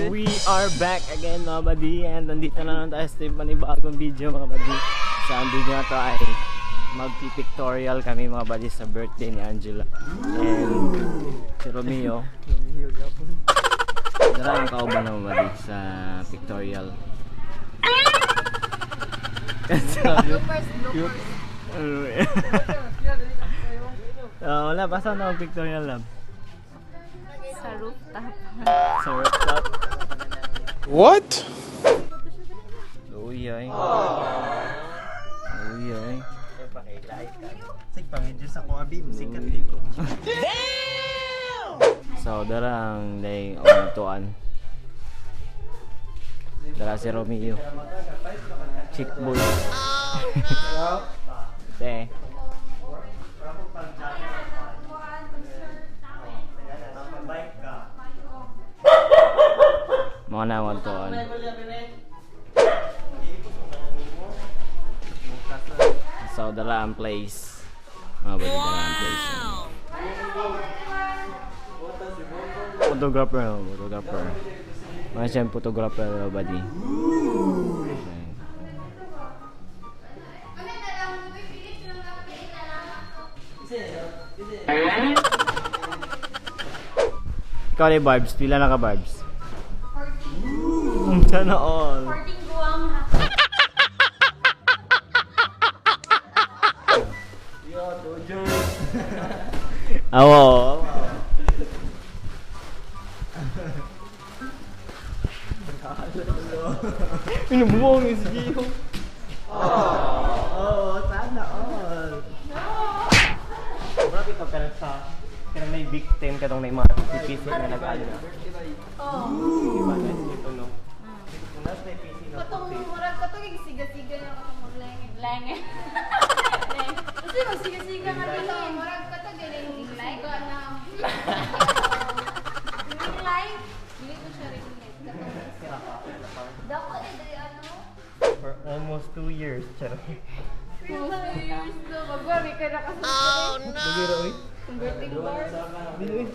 We are back again, mga buddy, and nandito na naman tayo sa panibagong video, mga buddy. Sa ang video na to ay magpipictorial kami, mga buddy, sa birthday ni Angela and si Romeo. Dara ang kauban ng mga buddy sa pictorial. Bloopers, bloopers. Wala, basta na pictorial lang. Sa rooftop. Sa rooftop. What? Uy, ay. Uy, ay. Sig pangidyo sa kuha bim, sikat dito. So, dara ang day tuan. Dara si Romeo. Chick boy. Te. Mga na tuan. So, dara ang place. Mga buddy, dara ang place. Photographer, oh, photographer. Mga siyang photographer, mga buddy. Okay. Ikaw ni Barbs, pila na ka, Barbs? 14. Sana all. 14 guwang ha. Awo. Inubuong yung si Gio. Oo, sana all. Grabe ito pero sa kanang may victim katong may mga PC na nag-ano na. Oo. Diba guys, ito no. Kung nasa may PC na Katong murag katong yung siga-siga na katong maglengit. Lengit. Kasi magsiga-siga nga dito. Murag katong galing siga na. Ring light. Dili ko siya ring light. Katong dako eh dali ano. For almost 2 years, charot. 2 years no. Magwari ka na kasi. Oh no. Dugay oy. Converting bar. Dili oy.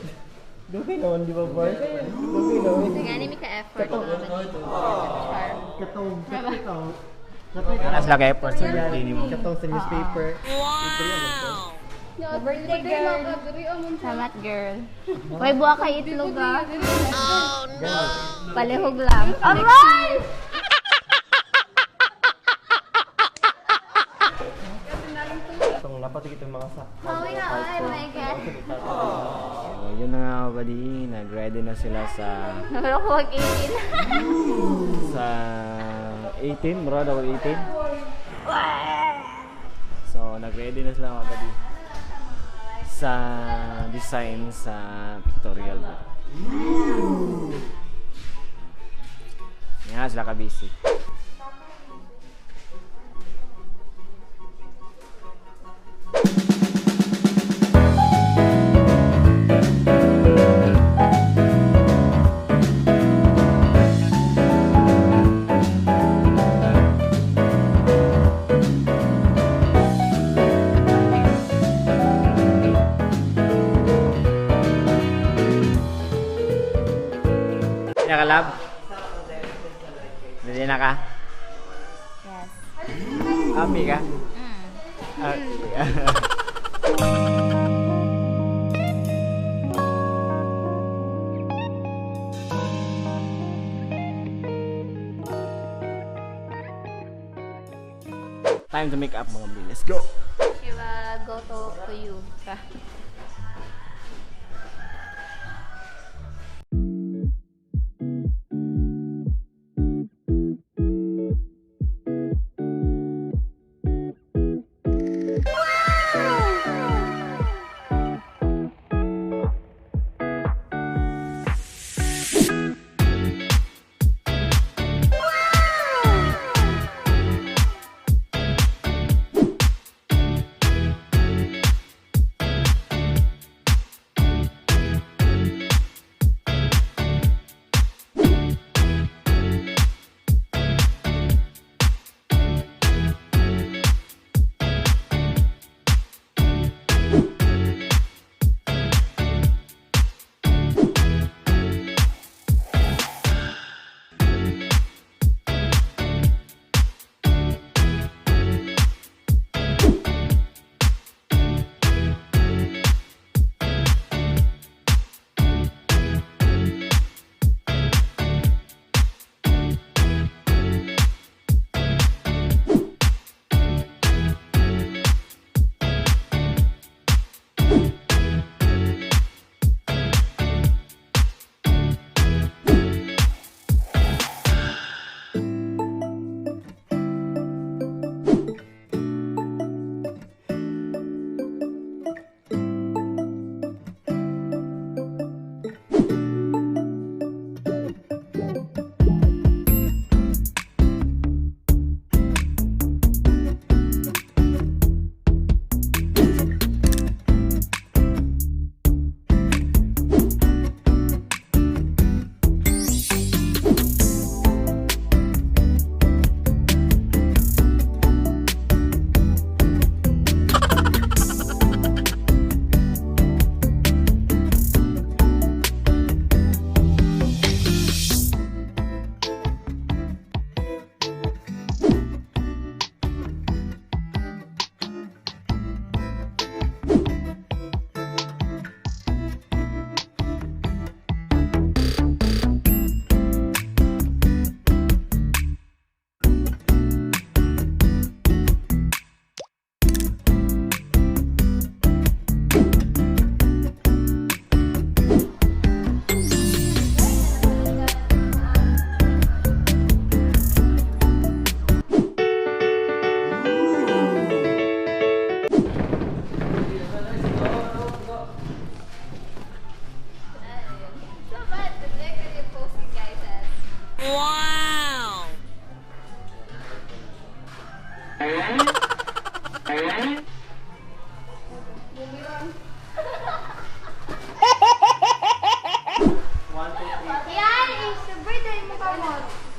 Dugay naman di ba, boy? Dugay naman. Gani mi ka effort. Katong katong Alas lang effort sa birthday ni mo. katong sa newspaper. Birthday girl. Salamat, girl. May buwa kay itlog ah. Oh no. Palihog lang. Aray! Katong dapat ito mga sa. Oh my God, oh my God. So, yun na nga, mga buddy, nag-ready na sila sa Nahulog ko mag 18. sa 18, bro, daw 18. So, nag-ready na sila, mga buddy, sa design sa pictorial ba. Yan sila ka-busy. Naka, love? Ready na ka? Yes. Happy ka? Mm. Ah, time to make up, mga buddy. Let's go! She will go to you. Ka.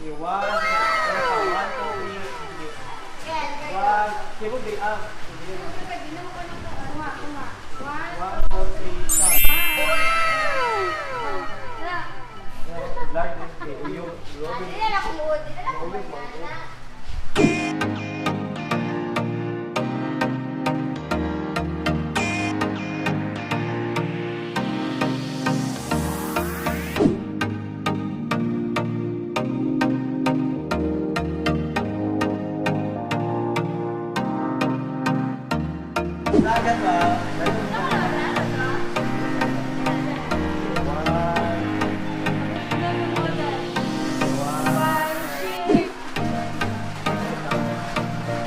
Okay, one, one, two, three. Sige. One, sige mo, ah. One, two, three, start. Large, okay, uyog. Uyog. Dagat ba?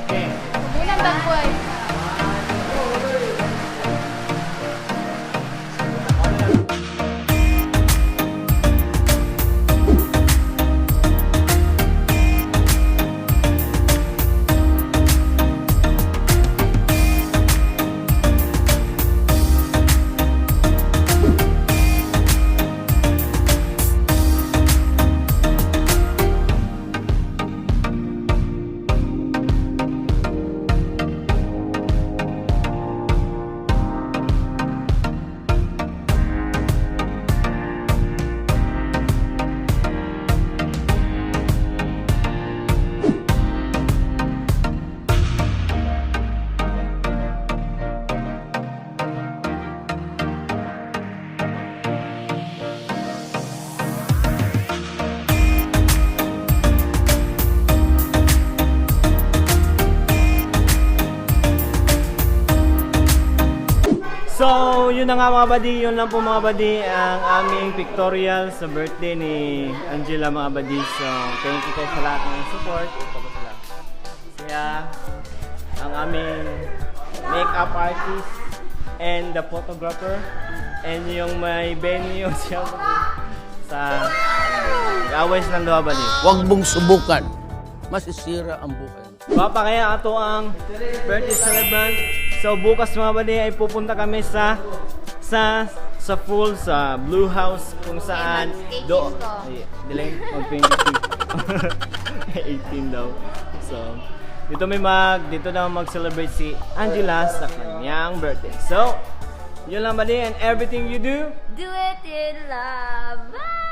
Okay. Bilang tagboy. So, yun na nga, mga buddy, yun lang po, mga buddy, ang aming pictorial sa birthday ni Angela, mga buddy. So, thank you kayo sa lahat ng support. Ito ba sila? Siya, ang aming makeup artist and the photographer and yung may venue siya sa nag-away silang duha, buddy. Huwag mong subukan. Masisira ang buhay. Papa, kaya ato ang birthday celebrant. So bukas, mga buddy, ay pupunta kami sa full sa Blue House kung saan Eh, do mag-18 ko. Ay, delay mag 22 18 daw. So dito na mag-celebrate si Angela sa kanyang birthday. So, yun lang, buddy, and everything you do Do it in love. Bye!